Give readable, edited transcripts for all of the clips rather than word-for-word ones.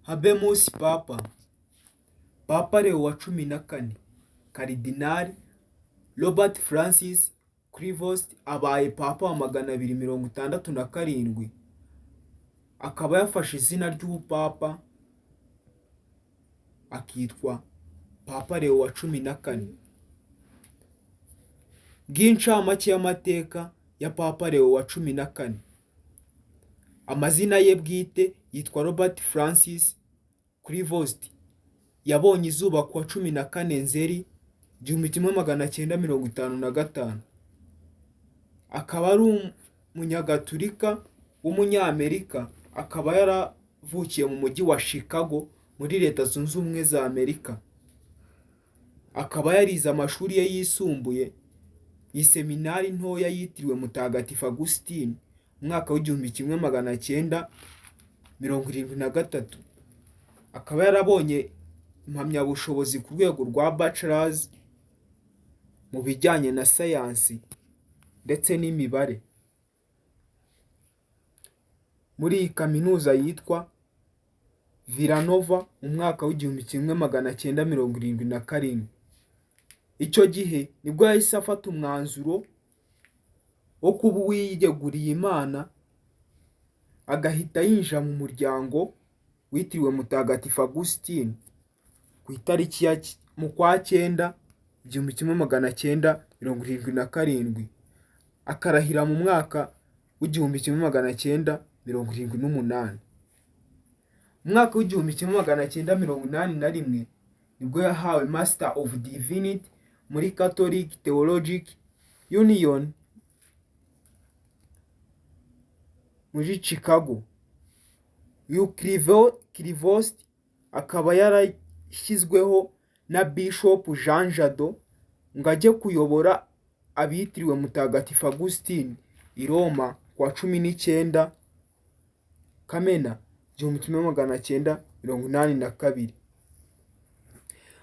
Habemus Papa, Papa Leo wa 14, Karidinali Robert Francis Prevost abaye Papa wa 267, akaba yafashe izina ry'ubupapa akitwa Papa Leo wa 14. Ngiyi incamake y'amateka ya Papa Leo wa 14. Amazina ye bwite yitwa Robert Francis Prevost. Yabonye izuba ku wa 14 Nzeri 1955. Akaba ari umunyagatulika w'umunyamerika, akaba yaravukiye mu mujyi wa Chicago muri Leta Zunze Ubumwe za Amerika. Akaba yarize amashuri ye yisumbuye mu iseminari ntoya yitiriwe Mutagatifu Augustine mu mwaka w'1973. Akaba yarabonye impamyabushobozi ku rwego rwa bachelors mu bijyanye na sayansi ndetse n'imibare muri iyi kaminuza yitwa Villanova mu mwaka w'1977. Icyo gihe nibwo yahise afata umwanzuro wo kuba uwiyeguriye Imana, agahita yinjira mu muryango witiriwe Mutagatifu Augustine ku itariki ya mu kwa cyenda 1977, akarahira mu mwaka w'1978. Mu mwaka w'1981 nibwo yahawe Master of Divinity muri Catholic Theological Union muri Chicago. Uyu Prevost akaba yarashyizweho na Bishop Jean Jadot ngo ajye kuyobora abitiriwe Mutagatifu Augustine i Roma ku wa 19 Kamena 1982.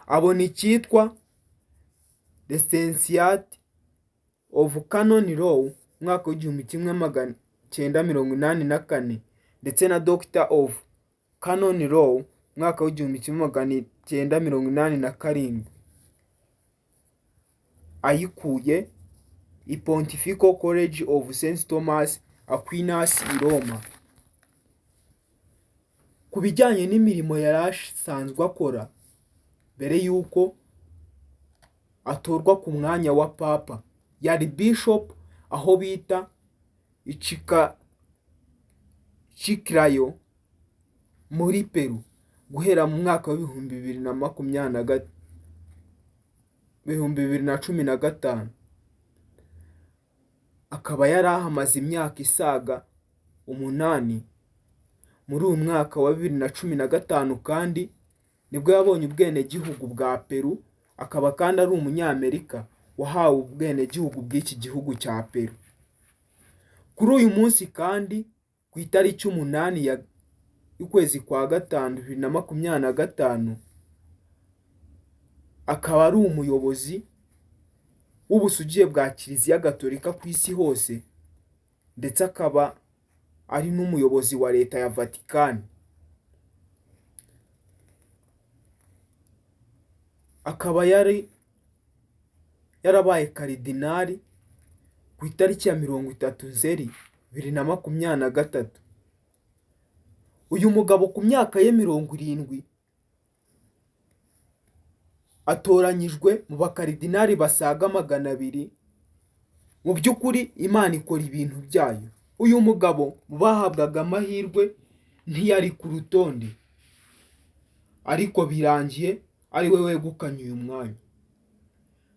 Abona icyitwa Licentiate of Canon Law mu mwaka w'1984 ndetse na Doctor of Canon Law mu mwaka w'1987, ayikuye i Pontifical College of St Thomas Aquinas i Roma. Ku bijyanye n'imirimo yari asanzwe akora mbere y'uko atorwa ku mwanya wa Papa, yari Bishop aho bita i Chiclayo muri Peru guhera mu mwaka w'ibihumbi bibiri na makumyabiri na 2015. Akaba yari ahamaze imyaka isaga 8. Muri uyu mwaka wa 2015 kandi nibwo yabonye ubwenegihugu bwa Peru, akaba kandi ari umunyamerika wahawe ubwenegihugu bw'iki gihugu cya Peru. Kuri uyu munsi kandi ku itariki 8 y'ukwezi kwa gatanu 2025, akaba ari umuyobozi w'ubusugire bwa Kiliziya Gatolika ku isi hose, ndetse akaba ari n'umuyobozi wa Leta ya Vatikani. Akaba yari yarabaye karidinali ku itariki ya 30 Nzeri 2023. Uyu mugabo ku myaka ye 70 atoranyijwe mu bakaridinali basaga 200. Mu by'ukuri Imana ikora ibintu byayo. Uyu mugabo mu bahabwaga amahirwe ntiyari ku rutonde, ariko birangiye ari we wegukanye uyu mwanya.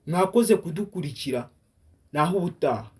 Mwakoze kudukurikira, naho ubutaha.